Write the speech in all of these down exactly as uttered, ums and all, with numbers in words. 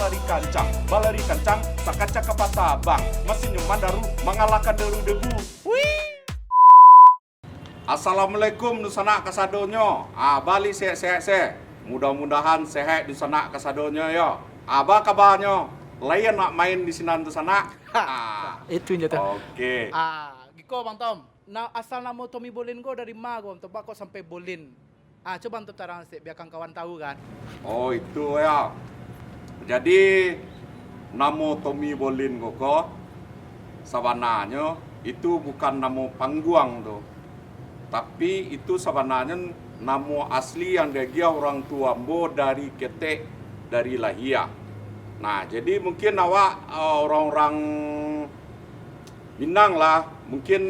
Balari kancang, balari kancang, sakacak kapasa abang. Masinyo mandaru, mangalahkan deru debu. Assalamualaikum dunsanak kasadonyo. Ah, bali sehat-sehat se. Mudah-mudahan sehat dunsanak kasadonyo yo. Ah, ba kabanyo? Lai nak main di sinan dunsanak? Ah. Itu nyo tu. Oke. Ah, giko Bang Tom. Na, asal namo Tommy Bolin ko dari ma ko, Bang Tom? Baa kok sampai Bolin? Ah, cubo Bang Tom tarang sik, bia kawan-kawan tahu kan. Oh, itu ya. Jadi, namo Tommy Bolin ko, ko, sabananyo itu bukan namo pangguang tu. Tapi, itu sabananyo namo asli yang diagiah urang tuo ambo dari ketek, dari lahia. Nah, jadi mungkin awak, eh, orang-orang Minang lah, mungkin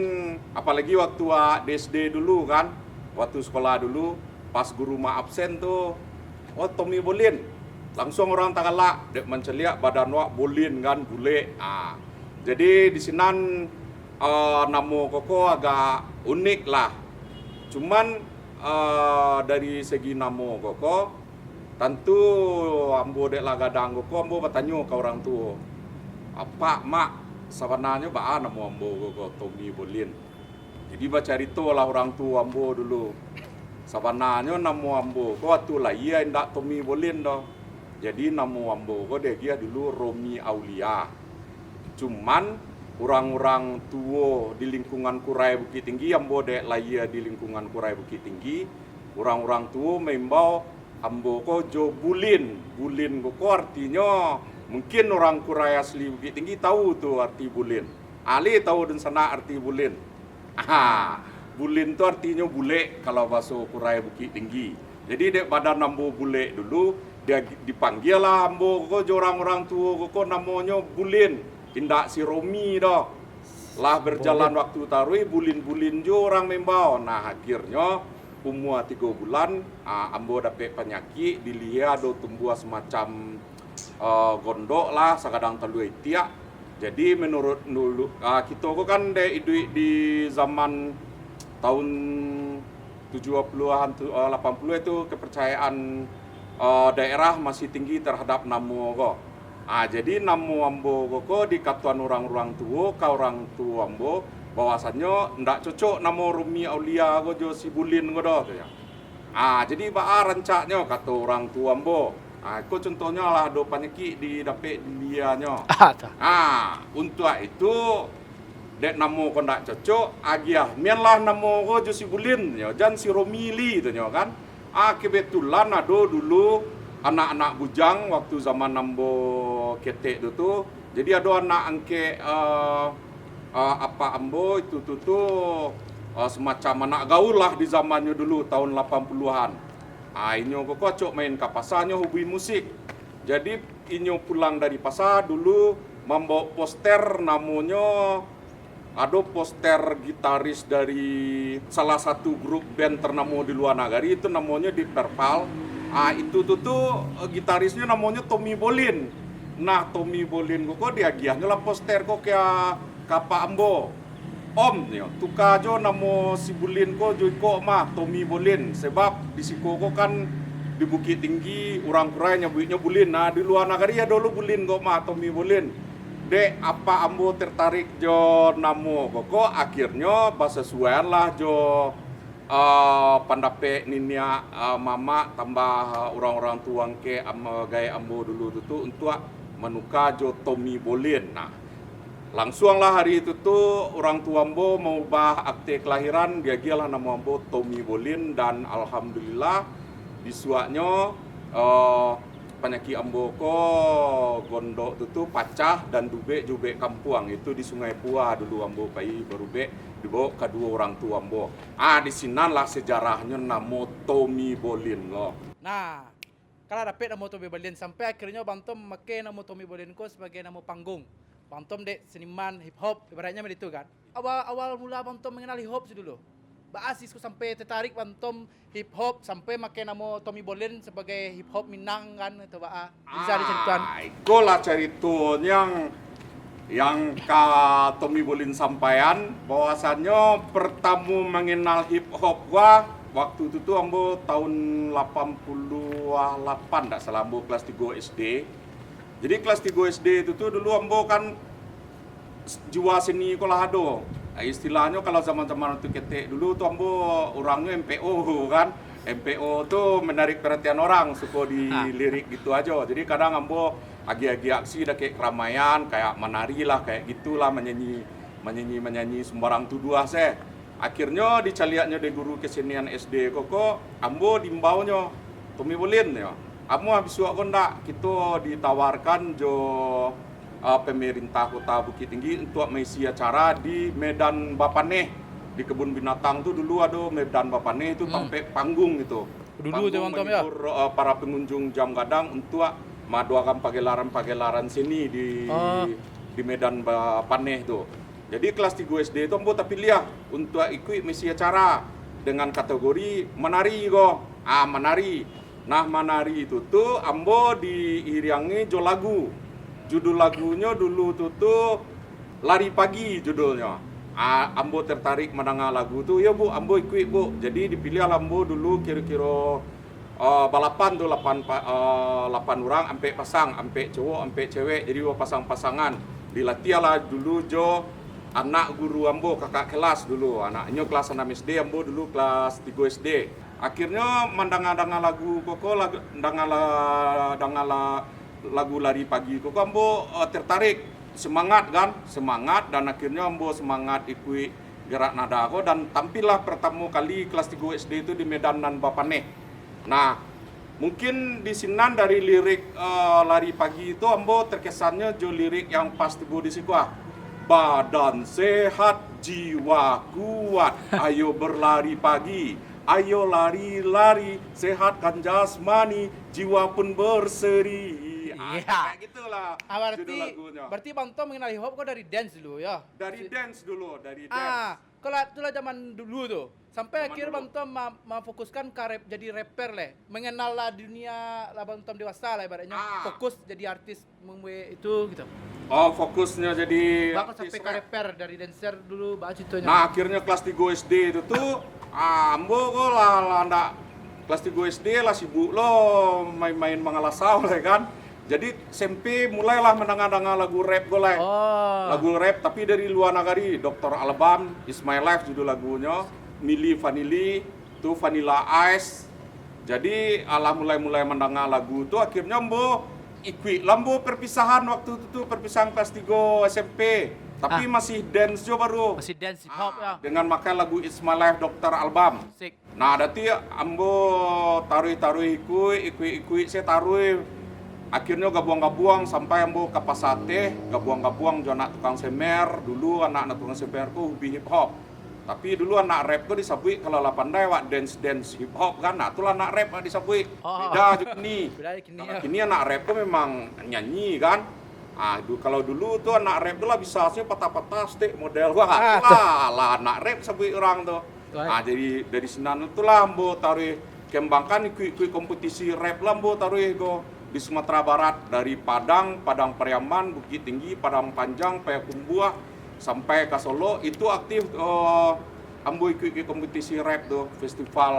apalagi waktu awak di S D dulu kan, waktu sekolah dulu, pas guru ma absen tu, "Oh, Tommy Bolin." Langsuang urang tagalak, dek mancaliak badan awak bolin kan, bulek. Ah. Jadi di sinan, eh, namo ko ko agak unik lah. Cuman, eh, dari segi namo ko ko, tantu ambo dek lah gadang ko ko, ambo batanyo ka urang tuo, "Apak, Mak, sabananyo baa namo ambo ko ko?" "Tommy Bolin." Jadi bacaritolah urang tuo ambo dulu, "Sabananyo namo ambo ko waktu lahia indak Tommy Bolin doh. Jadi namo ambo ko diagiah dulu Romi Aulia. Cuman urang-urang tuo di lingkungan Kurai Bukittinggi, ambo dek lahia di lingkungan Kurai Bukittinggi, urang-urang tuo maimbau ambo ko jo Bulin." Bulin ko ko artinyo, mungkin urang Kurai asli Bukittinggi tahu tu arti bulin. Alih tahu dunsanak arti bulin? Aha, bulin tu artinyo bulek kalau bahaso Kurai Bukittinggi. Jadi dek badan ambo bulek dulu, dia dipanggialah ambo ko jo urang-urang tuo ko ko namonyo Bulin, indak si Romi doh. Lah berjalan waktu taruih, bulin-bulin jo urang maimbau. Nah, akhirnyo umua tigo bulan, ah, ambo dapek panyakik, di lihia ado tumbuah semacam, eh, gondok lah, sagadang talua itiak. Jadi, menurut dulu, ah, kito ko kan dek iduik di zaman tahun tujuah puluahan tu, eh, lapan puluah tu, kepercayaan, eh, daerah masih tinggi terhadap namo ko. Ah, jadi namo ambo ko, ko dikatoan urang-urang tuo ka urang tuo ambo, bahwasanyo ndak cocok namo Romi Aulia ko jo si Bulin ko doh, katonyo. Ah, jadi baa rancaknyo, kato urang tuo ambo. Ah, ko contohnyo lah ado panyakik didapek di lianyo. Ah, tu. Ah, untuak itu, dek namo ko ndak cocok, agiah mianlah namo ko jo si Bulin, yo, jan si Romi li, katonyo kan. Ah, kebetulan ado dulu anak-anak bujang waktu zaman ambo ketek tu tu. Jadi ado anak angkek, eh, eh, apak ambo itu tu tu, eh, semacam anak gaul lah di zamannyo dulu, tahun lapan puluahan. Ah, inyo ko, ko acok main ka pasa, nyo hobi musik. Jadi, inyo pulang dari pasa dulu mambaok poster, namonyo, ado poster gitaris dari salah satu grup band ternamo di lua nagari, itu namonyo Deep Purple. Ah, itu tu tu, eh, gitarisnyo namonyo Tommy Bolin. Nah, Tommy Bolin ko, ko diagiahnyo lah poster ko ka, ka apak ambo. "Om," nyo, "tuka jo namo si Bulin ko jo iko mah, Tommy Bolin, sebab di siko ko kan di Bukittinggi, urang Kurai nyabuiknyo Bulin. Nah, di lua nagari ado lo Bulin ko mah, Tommy Bolin." Dek apak ambo tertarik jo namo ko, ko akhirnyo basasuaianlah jo, eh, pandapek niniak, eh, mamak, tambah, eh, urang-urang tuo angkek am-, gaek ambo dulu tu tu untuak manuka jo Tommy Bolin. Nah, langsuanglah hari itu tu, urang tuo ambo maubah akte kelahiran, diagiahlah namo ambo Tommy Bolin, dan alhamdulillah, bisuaknyo, eh, panyakik ambo ko, gondok tu tu pacah dan diubek jo ubek kampuang, itu di Sungai Pua dulu ambo pai barubek, dibaok kaduo urang tuo ambo. Ah, di sinanlah sejarahnyo namo Tommy Bolin ko. Nah, Kan lah dapek namo Tommy Bolin, sampai akhirnyo Bang Tom mamakai namo Tommy Bolin ko sabagai namo panggung. Bang Tom dek seniman hip hop, ibaratnyo macam itu kan. Awal, awal mula Bang Tom manganal hip hop tu dulu. Baa sih kok sampai tertarik Bang Tom hip hop, sampai makai namo Tommy Bolin sabagai hip hop Minang kan, atau baa? Bisa diceritokan? Ah, ikolah caritonyo yang, yang ka Tommy Bolin sampaian, bahwasanyo pertamo manganal hip hop ko, waktu tu tu ambo tahun lapan puluah lapan, ndak salah, ambo kelas tigo S D. Jadi kelas tigo S D itu tu dulu ambo kan s- jiwa seni ko lah ado. Ah, istilahnyo kalau zaman-zaman tu ketek dulu tu ambo urangnyo M P O kan. M P O tu menarik perhatian orang, suko di lirik gitu ajo. Jadi kadang ambo agi-agi aksi dakek keramaian, kayak manari lah, kayak gitulah, manyanyi manyanyi-manyanyi sumbarang tuduah se. Akhirnyo dicaliaknyo dek guru kesenian S D ko, ko ambo diimbaunyo, Tommy Bolin yo, amuah bisuak ko ndak kito ditawarkan jo uh, pemerintah Kota Bukittinggi untuak maisi acara di Medan Bapaneh, di kebun binatang tu dulu ado Medan Bapaneh tu tampek panggung gitu. Dulu tu panggung mantap ya. Menghibur uh, para pengunjung Jam Gadang untuak maadoakan pagelaran-pagelaran seni di di Medan Bapaneh tu. Jadi kelas tigo S D tu ambo tapiliah untuak ikuik misi acara dengan kategori manari ko. Ah, manari. Nah, manari tu tu ambo diiriangi jo lagu. Judul lagunyo dulu tu tu Lari Pagi judulnyo. Ah, ambo tertarik mandanga lagu tu, yo Bu, ambo ikuik Bu. Jadi dipiliahlah ambo dulu kiro-kiro uh, balapan tu, lapan, uh, lapan urang, ampek pasang, ampek cowok, ampek cewek, jadi bapasang-pasangan. Dilatiahlah dulu jo anak guru ambo, kakak kelas dulu. Anaknyo kelas anam S D, ambo dulu kelas tigo S D. Akhirnyo mandanga-danga lagu koko, lagu, danga la, danga la, lagu Lari Pagi koko, ambo uh, tertarik, semangat kan, semangat, dan akhirnyo ambo semangat ikuik gerak nada ko, dan tampillah pertamo kali kelas tigo S D tu di Medan nan bapaneh. Nah, mungkin di sinan dari lirik uh, Lari Pagi tu ambo terkesannyo jo lirik yang pas tibo di siko ah. Badan sehat, jiwa kuat, ayo berlari pagi, ayo lari-lari, sehatkan jasmani, jiwa pun berseri. Ah, kayak gitulah. Ah, berarti, judul lagunyo. Berarti Bang Tom mengenal hip hop ko dari dance dulu ya? Dari dance dulu, dari dance. Ah, kalau itulah zaman dulu tu. Sampai akhir Bang Tom ma- memfokuskan ka rap, jadi rapper leh. Mengenal lah dunia lah Bang Tom dewasa lah ibaratnya. Ah. Fokus jadi artis membuat itu gitu. Oh, fokusnya jadi Bang sampai ka rapper dari dancer dulu, bah ceritanya. Nah, akhirnya kelas tigo S D itu tu, ah, ambo ko lah, lah ndak kelas tigo S D lah sibuk lo main-main mangalasau lah kan. Jadi S M P mulailah mandanga-danga lagu rap ko lai. Oh. Lagu rap tapi dari luar nagari, Doktor Alban, It's My Life judul lagunyo, Milli Vanilli, tu Vanilla Ice. Jadi alah mulai-mulai mandanga lagu tu, akhirnyo ambo ikuik lah ambo perpisahan waktu tu, tu perpisahan kelas tigo S M P. Tapi masih dance jo baru. Masih dance hip hop ya. Dengan makai lagu It's My Life Doktor Alban. Sik. Nah, dati ambo taruih-taruih ikuik, ikuik-ikuik se taruih. Akhirnyo gabuang-gabuang sampai ambo ka Pasateh, gabuang-gabuang jo anak tukang semer. Dulu anak-anak tukang semer ko hobi hip hop. Tapi dulu anak rap ko disabuik, kalau lah pandai awak dance-dance hip hop kan, nah, tu lah anak rap lah disabuik. Oh. Beda jo kini. Beda jo kini. Kalau kini anak rap ko memang nyanyi kan. Ah, du, kalau dulu tu anak rap tu lah bisa se patah-patah stek model. Wah, ah, tu lah, lah anak rap sabuik urang tu. Ah, jadi dari sinan tu lah ambo taruih kembangkan ikuik-ikuik kompetisi rap lah ambo taruih ko di Sumatera Barat, dari Padang, Padang Pariaman, Bukittinggi, Padang Panjang, Payakumbuah, sampai ka Solok, itu aktif, eh, ambo ikuik-ikuik kompetisi rap tu, festival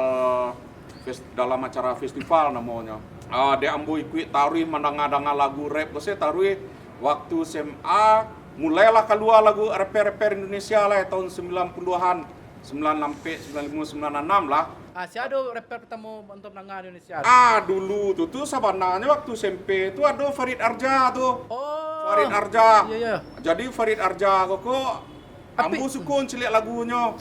fes- dalam acara festival namonyo. Ah, dek ambo ikuik taruih mandanga-danga lagu rap ko se taruih waktu S M A, mulailah kalua lagu rapper-rapper Indonesia lah tahun sembilan puluhan, sembilan lampek, sembilan limo, sembilan anam lah. Ah, sia ado rapper pertamo Bang Tom danga di Indonesia tu? Ah, dulu tu tu sabananyo waktu S M P tu ado Farid Arja tu. Oh. Farid Arja. Iya, iya. Jadi Farid Arja ko, ko Ambo suko ciliak lagunyo.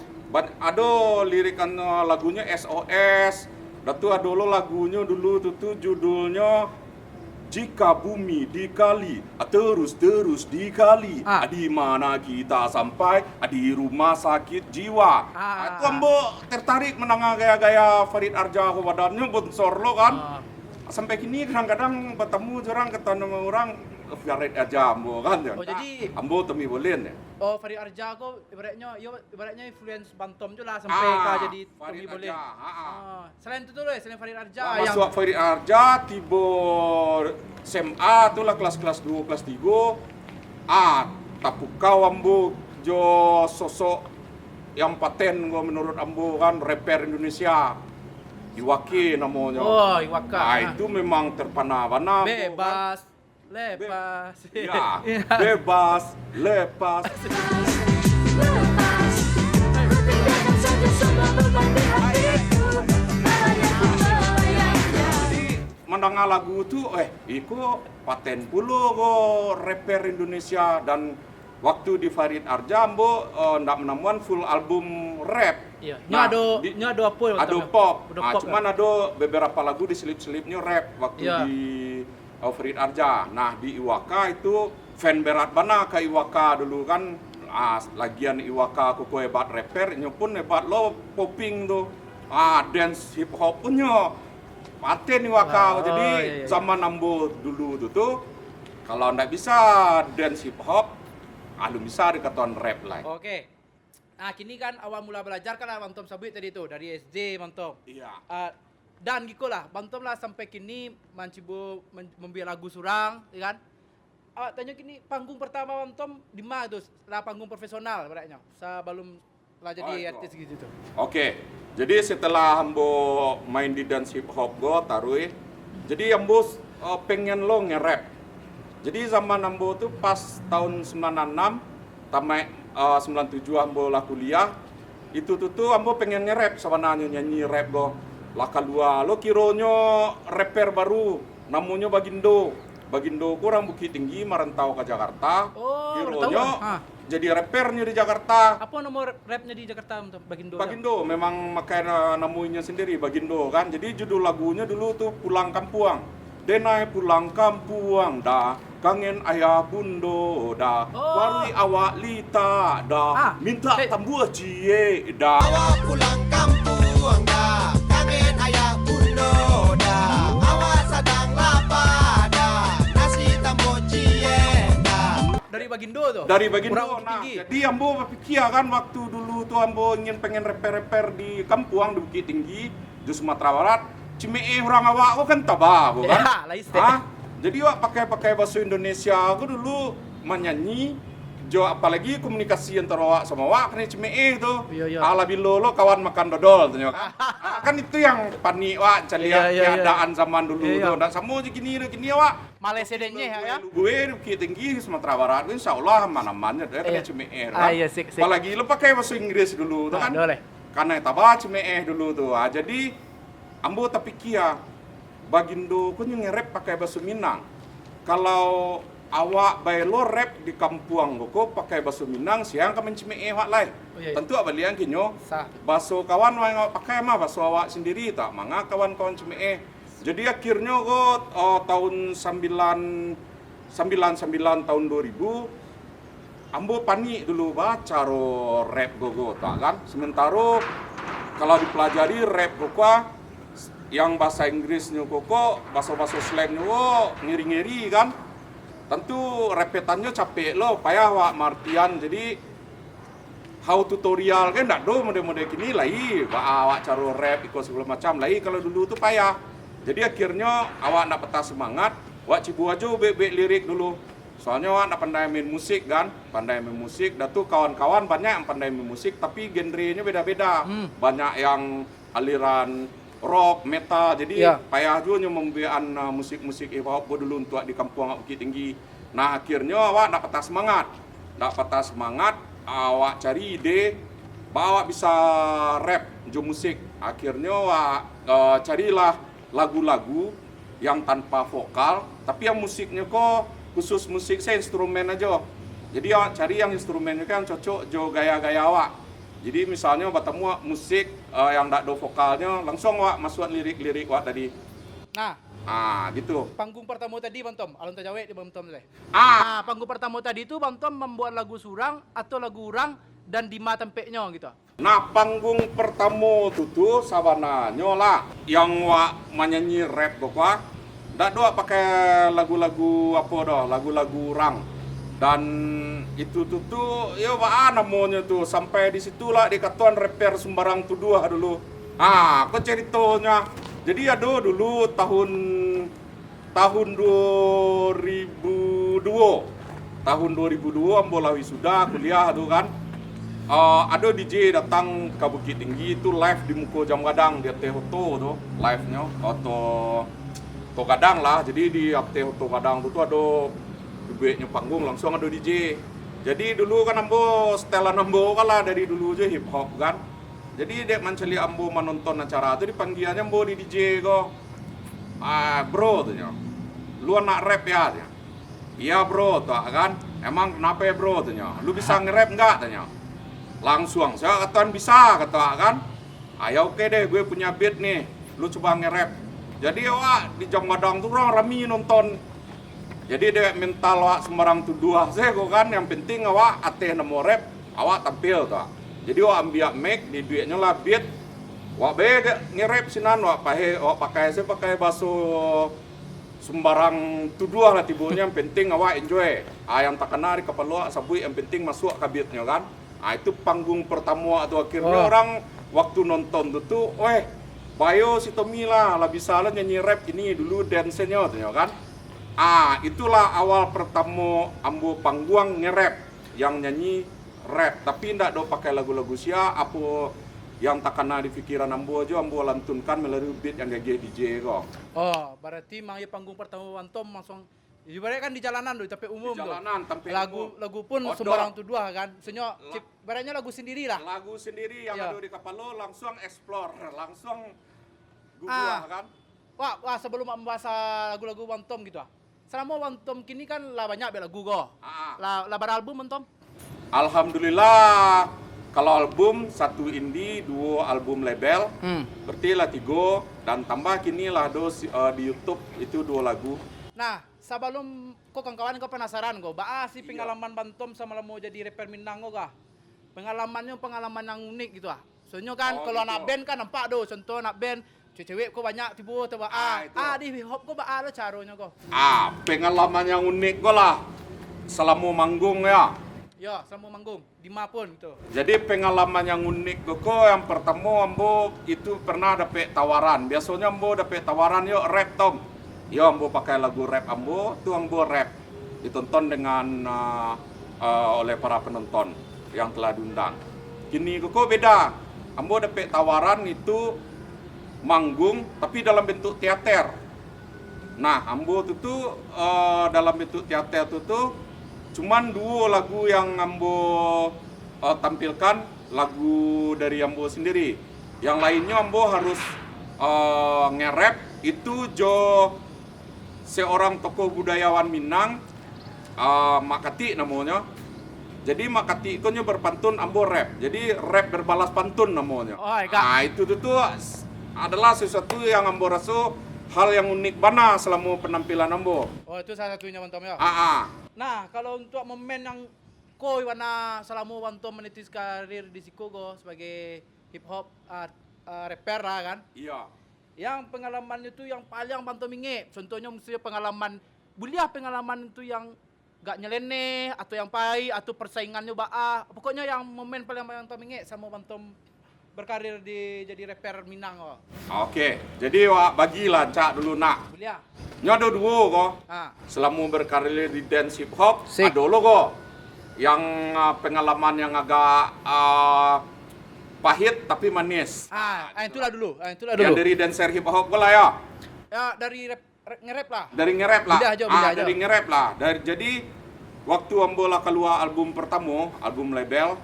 Ado lirikan, eh, lagunyo S O S. Dah tu ado lo lagunyo dulu tu, tu judulnyo Jika Bumi Dikali, ah, terus-terus dikali, ah, di mana kita sampai, ah, di rumah sakit jiwa. Ah, tu ambo tertarik mandanga gaya-gaya Farid Arja ko, badannyo bonsor lo kan. Ah. Sampai kini kadang-kadang batamu jo urang, katanya urang, "Farid Arja ambo kan." Oh, jadi ambo Tommy Bolin ya. Oh, Farid Arja ko ibaratnyo, yo, ibaratnyo influence Bang Tom tu lah sampai ka jadi Tommy Bolin. Ah, selain tu tu lah, selain Farid Arja. Wah, yang masuak Farid Arja, tibo S M A tu lah kelas-kelas duo, kelas tigo. Ah, tapukau ambo jo sosok yang paten ko menurut ambo kan, rapper Indonesia. Iwake namonyo. Oh, Iwake. Ah, itu memang terpana bana ambo kan. Bebas. Bebas. Ya, bebas, lepas. Jadi, mandanga lagu tu, eh, iko paten pulo ko rapper Indonesia. Dan waktu di Farid Arja, ambo, eh, ndak manamuan full album rap. Iya. Nyo ado, nyo ado apo, ado pop. Ado ah, pop, cuman ado beberapa lagu di selip-selipnyo rap waktu iya. Di Farid Arja. Nah, di Iwaka itu fan berat bana ka Iwaka dulu kan. Ah, lagian Iwaka koko hebat rapper, inyo pun hebat lo popping tu. Ah, dance hip hop punyo paten Iwaka. Oh, jadi iya, iya. Zaman ambo dulu tu tu, kalau ndak bisa dance hip hop, alun bisa dikatoan rap lai. Oke. Nah, kini kan awak mula balajar kan lah Bang Tom sabuik tadi tu, dari S D Bang Tom. Iya. Uh, Dan giko lah, Bang Tom lah sampai kini mancubo men- mambuek lagu surang, ya kan? Awak tanyo kini, panggung pertama Bang Tom di ma tu, lah panggung profesional ibaratnyo, sabalum lah jadi oh, artis gitu tu. Oke, jadi setelah ambo main di dance hip hop go taruih, jadi ambo uh, pengen lo nge-rap. Jadi zaman ambo tu pas tahun sembilan enam, tamaik uh, sembilan tujuh ambo lah kuliah, itu tu tu ambo pengen nge-rap sabananyo, nyanyi rap go. Lah kalua lo kironyo rapper baru, namonyo Bagindo. Bagindo ko urang Bukittinggi marantau ka Jakarta. Oh, kironyo ha. Jadi rappernyo di Jakarta. Apo namo rapnyo di Jakarta tu? Bagindo. Bagindo memang makai namo inyo sendiri, Bagindo kan. Jadi judul lagunyo dulu tu Pulang Kampuang. Denai pulang kampuang dah, kangen ayah bundo dah, oh. Waruik awak litak dah, ah, mintak eh. Tambuah ciek dah. Awak pulang kampuang dah, kangen ayah bundo dah, awak sadang lapa dah, nasi tambuah ciek dah. Dari Bagindo tu? Dari Bagindo, nah, jadi ambo bapikia kan waktu dulu tu ambo ingin pengen rapper-rapper di kampuang di Bukittinggi, di Sumatera Barat. Cimeeh urang awak ko kan taba ko kan. Ya, ha? Jadi awak pakai-pakai baso Indonesia ko dulu manyanyi jo, apalagi komunikasi antaro awak samo awak kanai cimeeh tu. Iyo, iyo. Alah bilo lo kawan makan dodol tu nyo kan. Ha, kan itu yang panik awak caliak ya, ya, keadaan ya. Zaman dulu ya, ya. Tu. Ndak samo je kini tu, kini awak. Malai sedenyeh ya. Lugue Bukittinggi Sumatera Barat tu insyaallah aman-aman je kanai cimeeh tu. Ah, kan? Iya, sik, sik. Apalagi lo pakai baso Inggris dulu tu nah, kan. Kanai taba cimeeh dulu tu. Ah, jadi ambo tapikia, Bagindo ko nyo nge-rap pakai baso Minang. Kalau awak bae lo rap di kampuang ko pakai baso Minang, sia ka mancimeeh awak lai. Oh, iya, iya. Tantu awak baliak ang kinyo. Sah. Baso kawan awak pakai mah, baso awak sendiri tak manga kawan-kawan cimeeh. Jadi akhirnyo ko uh, tahun sambilan, sambilan sambilan tahun dua ribu, ambo panik dulu ba caro rap gogo tak kan. Sementaro kalau dipelajari rap gogo yang bahasa Inggrisnyo koko, baso-baso slangnyo ko ngeri-ngeri kan. Tantu repetannyo capek lo, payah wak martian. Jadi how tutorial kan ndak do model-model kini lai, baa awak caro rap iko segala macam lai, kalau dulu tu payah. Jadi akhirnyo awak ndak patah semangat, wak cibo ajo ubek-ubek lirik dulu. Soalnyo awak ndak pandai main musik kan, pandai main musik, dah tu kawan-kawan banyak yang pandai main musik, tapi genrenyo beda-beda. Hmm. Banyak yang aliran rock, metal, jadi ya. Payah juo nyo mambuekan uh, musik-musik hip hop ko dulu untuak di kampuang awak Bukittinggi. Nah, akhirnyo awak ndak patah semangat. Ndak patah semangat, awak cari ide, baa awak bisa rap jo musik. Akhirnyo awak uh, carilah lagu-lagu yang tanpa vokal, tapi yang musiknyo ko khusus musik se instrumen ajo. Jadi awak cari yang instrumennyo ko yang cocok jo gaya-gaya awak. Jadi misalnyo batamu musik uh, yang dak do vokalnyo, langsung awak masuak lirik-lirik awak tadi. Nah, ah gitu. Panggung pertamo tadi Bang Tom, alun tajawek di Bang Tom tu. Ah. Nah, panggung pertamo tadi tu Bang Tom mambuat lagu surang atau lagu urang dan di ma tampeknyo gitu. Nah, panggung pertamo tu tu sabananyo lah yang wak manyanyi rap tu kuah. Dak doh pakai lagu-lagu apo doh, lagu-lagu urang. Dan itu tu tu yo baa namonyo tu, sampai di situlah dikatoan rapper sumbarang tuduah dulu. Ha, ko caritonyo. Jadi ado dulu tahun tahun dua ribu dua. Tahun dua ribu dua ambo lah wisuda kuliah tu kan. Uh, ado D J datang ka Bukittinggi tu live di muko Jam Gadang di ateh oto tu, live-nyo oto Oto Gadang lah. Jadi di ateh Oto Gadang tu, tu ado ibueknyo panggung, langsuang ado D J. Jadi dulu kan ambo, setelan ambo kan lah dari dulu je hip hop kan. Jadi dek mancaliak ambo manonton acara tu, dipanggianyo ambo di D J ko. "Ah, bro," tunyo. "Lu anak rap ya?" tunyo. "Iya, bro," tu kan. "Emang kenapo, bro?" tunyo. "Lu bisa nge-rap nggak?" tunyo. Langsuang, "Saya katoan bisa," kato kan. "Ah, ya oke deh, gue punya beat nih. Lu coba nge-rap." Jadi awak di Jam Gadang tu urang rami nonton. Jadi dek mental awak sembarang tuduah se ko kan, yang penting awak ateh namo rap, awak tampil tu. Jadi awak ambiak mic, diiduiknyo lah beat. Awak bae dek nge-rap sinan, awak pahe, awak pakai se pakai baso sembarang tuduah lah tibonyo, yang penting awak enjoy. Ah, yang takana di kapalo awak sabuik, yang penting masuak ka beatnyo kan. Ah, itu panggung pertamo awak tu, akhirnyo Oh. orang waktu nonton tu tu, "Weh, bayo si Tommy lah, lah bisa lah nyanyi rap kini, dulu dance-nyo," tunyo kan. Ah, itulah awal pertamo ambo pangguang nge-rap, yang nyanyi rap, tapi ndak do pakai lagu-lagu sia, apo yang takana di pikiran ambo ajo ambo lantunkan malalui beat yang gageh D J ko. Oh, berarti mang iyo panggung pertamo Antom langsung, ibarat kan di jalanan tu, tampek umum Di tu. jalanan, tampek Lagu, umum. lagu pun Odok. sembarang tuduah kan. Maksudnyo, La- cip-, ibaratnyo lagu sendiri lah. Lagu sendiri yang Iya. ado di kapalo, langsuang explore, langsuang Ah. guguah kan. Wak, wak, sebelum membahas, ah, lagu-lagu Bang Tom gitu ah. Selama Bang Tom kini kan lah banyak buek lagu ko. Ah. Lah, lah bara album Bang Tom? Alhamdulillah, kalau album satu indie, duo album label, Hmm. berarti lah tigo, dan tambah kini lah ado si-, eh, di YouTube itu duo lagu. Nah, sabalum ko kawan-kawan ko penasaran ko, baa sih Iya. pengalaman Bang Tom samalamo jadi rapper Minang ko kah? Pengalamannyo pengalaman yang unik gitu ah. Soalnyo kan Oh, kalau anak gitu. band kan nampak do, contoh anak band, cewek-cewek ko banyak tibo atau baa. Ah, itu. Ah, di hip hop ko baa lo caronyo ko? Ah, pengalaman yang unik ko lah, selamo manggung ya. Yo, selamo manggung, di ma pun gitu. Jadi pengalaman yang unik ko, ko yang pertamo ambo itu pernah dapek tawaran. Biasonyo ambo dapek tawaran, "Yo, rap, Tom." Yo, ambo pakai lagu rap ambo, tu ambo rap. Ditonton dengan, ah, ah, oleh para penonton yang telah diundang. Kini ko, ko beda. Ambo dapek tawaran itu manggung, tapi dalam bentuk teater. Nah, ambo tu tu, eh, dalam bentuk teater tu tu, cuman duo lagu yang ambo, eh, tampilkan, lagu dari ambo sendiri. Yang lainnyo ambo harus, eh, nge-rap itu jo seorang tokoh budayawan Minang, ah, Mak Katik namonyo. Jadi Mak Katik ko nyo berpantun, ambo rap. Jadi rap berbalas pantun namonyo. Oh, agak. Ah, itu tu, tu s-, adalah sesuatu yang ambo raso hal yang unik bana selama penampilan ambo. Oh, itu salah satunyo, Bang Tom, yo? Ah, ah. Nah, kalau untuk momen yang ko, Iwana, selama Bang Tom menitis karir di siko ko sebagai hip hop, ah, ah, rapper lah kan? Iya. Yang pengalamannyo tu yang paling Bang Tom ingek. Contohnyo, misalnyo pengalaman, buliah pengalaman tu yang gak nyeleneh, atau yang pahik, atau persaingannyo baa. Pokoknyo yang momen paling Bang Tom ingek samo Bang Tom berkarir di, jadi rapper Minang ko. Oke, jadi wak bagilah rancak dulu nak. Buliah. Nyo ado duo ko. Ha. Selamo berkarir di dance hip hop, Sik. ado lo ko. Yang, ah, pengalaman yang agak, ah, pahit tapi manis. Ah, ah, itulah dulu. Ah, itulah Yang dulu. dari dancer hip hop ko lah ya. Ya, dari rap, rap, nge-rap lah. Dari nge-rap lah. Buliah ajo, Ah, buliah ajo. dari nge-rap lah. Dari, jadi, waktu ambo lah kalua album pertamo, album label,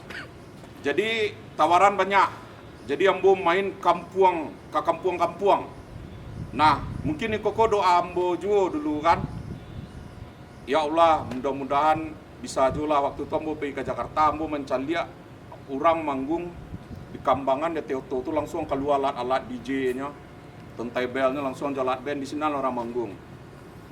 jadi tawaran banyak. Jadi ambo main kampuang, ka kampuang-kampuang. Nah, mungkin iko ko doa ambo juo dulu kan. Ya Allah, mudah-mudahan bisa juo lah. Waktu tu ambo pai ka Jakarta, ambo mancaliak urang manggung di Kambangan, di ateh oto tu langsuang kalua alat-alat D J-nyo, turntable-nyo langsuang jo alat band, di sinan urang manggung.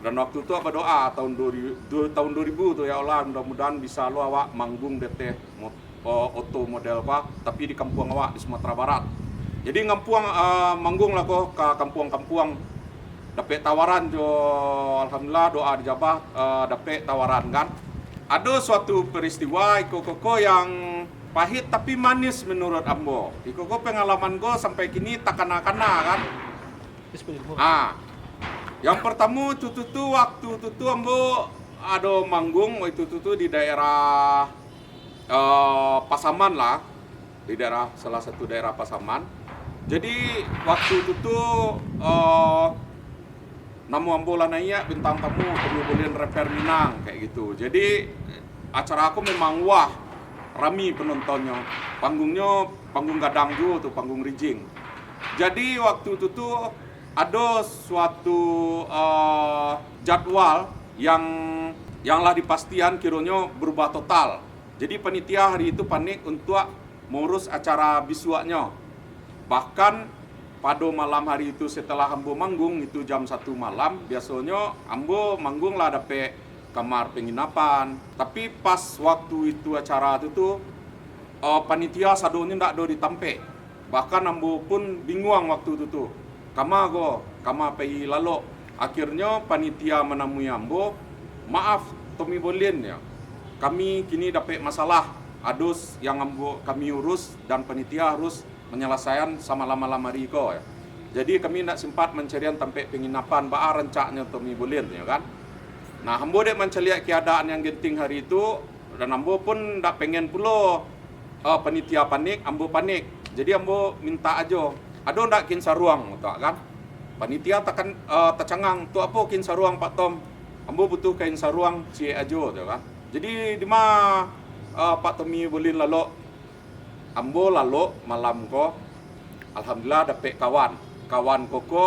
Dan waktu tu badoa tahun dua ribu, du-, tahun dua ribu tu, "Ya Allah, mudah-mudahan bisa lo awak manggung di ateh mot-, o-, oto model ko, tapi di kampuang awak di Sumatera Barat." Jadi ngampuang, eh, manggung lah ko ka kampuang-kampuang. Dapek tawaran jo, alhamdulillah, doa dijabah, eh, dapek tawaran kan. Ado suatu peristiwa iko koko yang pahit tapi manis menurut ambo. Iko ko pengalaman ko sampai kini takana-kana kan. Ah, yang pertamo tu, tu, tu, waktu tu, tu ambo ado manggung waktu tu, tu di daerah, eh, Pasaman lah, di daerah, salah satu daerah Pasaman. Jadi waktu tu, tu, eh, Namo ambo lah naiak, bintang tamu, Tommy Bolin Rapper Minang, kayak gitu. Jadi, acara ko memang wah, rami penontonnya. Panggungnyo panggung gadang juo tu, panggung rijing. Jadi, waktu tu tu ado suatu, eh, jadwal yang, yang lah dipastian kironyo berubah total. Jadi, panitia hari itu panik untuak mengurus acara bisuaknyo. Bahkan, pado malam hari itu setelah ambo manggung, itu jam satu malam, biasonyo ambo manggung lah dapek kamar penginapan. Tapi pas waktu itu acara tu tu, eh, panitia sadonyo ndak ado di tampek. Bahkan ambo pun binguang waktu tu tu. Kama ko, kama pai lalok. Akhirnyo panitia manamui ambo, "Maaf, Tommy Bolin, ya. Kami kini dapek masalah. Ado s-, yang ambo, kami urus dan panitia harus manyalasaian samalam-malam hari ko, ya. Jadi kami ndak sempat mancarian tampek penginapan, baa rancaknyo Tommy Bolin," ya kan. Nah, ambo dek mancaliak keadaan yang genting hari tu, dan ambo pun ndak pengen pulo, eh, panitia panik, ambo panik. Jadi ambo minta ajo, "Ado ndak kain saruang?" tu kan. Panitia takan, eh, tacangang, "Tu apo kain saruang, Pak Tom?" "Ambo butuh kain saruang ciek ajo," tu kan. "Jadi dima, eh, Pak Tommy Bolin lalok?" Ambo lalok malam ko, alhamdulillah dapek kawan. Kawan ko ko,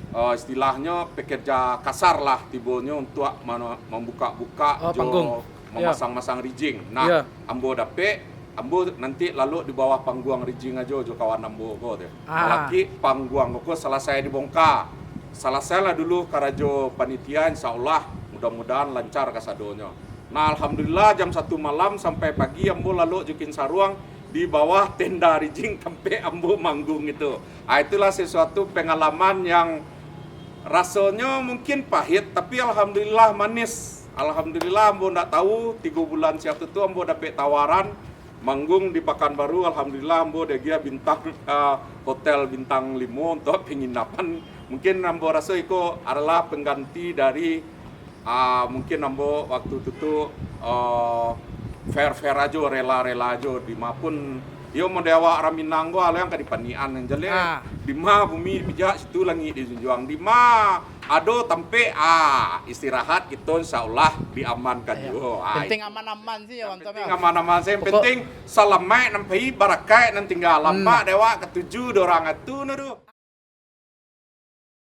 eh, istilahnyo pekerja kasar lah tibonyo untuak mano-, mambuka-buka Oh, jo panggung. Ya. mamasang-masang rijing. Nah, Ya. ambo dapek, ambo nanti lalok di bawah pangguang rijing ajo jo kawan ambo ko tu. Ah. Balaki pangguang ko ko salasai dibongka. Salasailah dulu karajo panitia, insya Allah mudah-mudahan lancar kasadonyo. Nah, alhamdulillah, jam satu malam sampai pagi ambo lalok jo kain saruang di bawah tenda rijing tampek ambo manggung itu. Ah, itulah sesuatu pengalaman yang rasonyo mungkin pahit, tapi alhamdulillah manis. Alhamdulillah, ambo ndak tahu, tigo bulan siap tu, tu ambo dapek tawaran manggung di Pakanbaru. Alhamdulillah, ambo diagiah bintang, ah, hotel bintang limo untuak penginapan. Mungkin ambo raso iko adalah pengganti dari Ah, mungkin ambo waktu tu tu, ah, fair-fair ajo, rela-rela ajo. Dima pun, iyo, mun di awak urang Minang ko, alah yang ka dipanian, nan jaleh. Ah. Dima bumi dipijak, situ langik dijunjuang. Dima ado tampek, ah, istirahat kito, insya Allah diamankan Iyo. juo. Ah, Penting itu. aman-aman sih ya, Yang Bang Tom, penting ya. aman-aman sih. Yang Pokok penting salamaik nan pai, barakaik nan tingga. Hmm. Lamak dek awak katuju dek urang atu, nah, tu.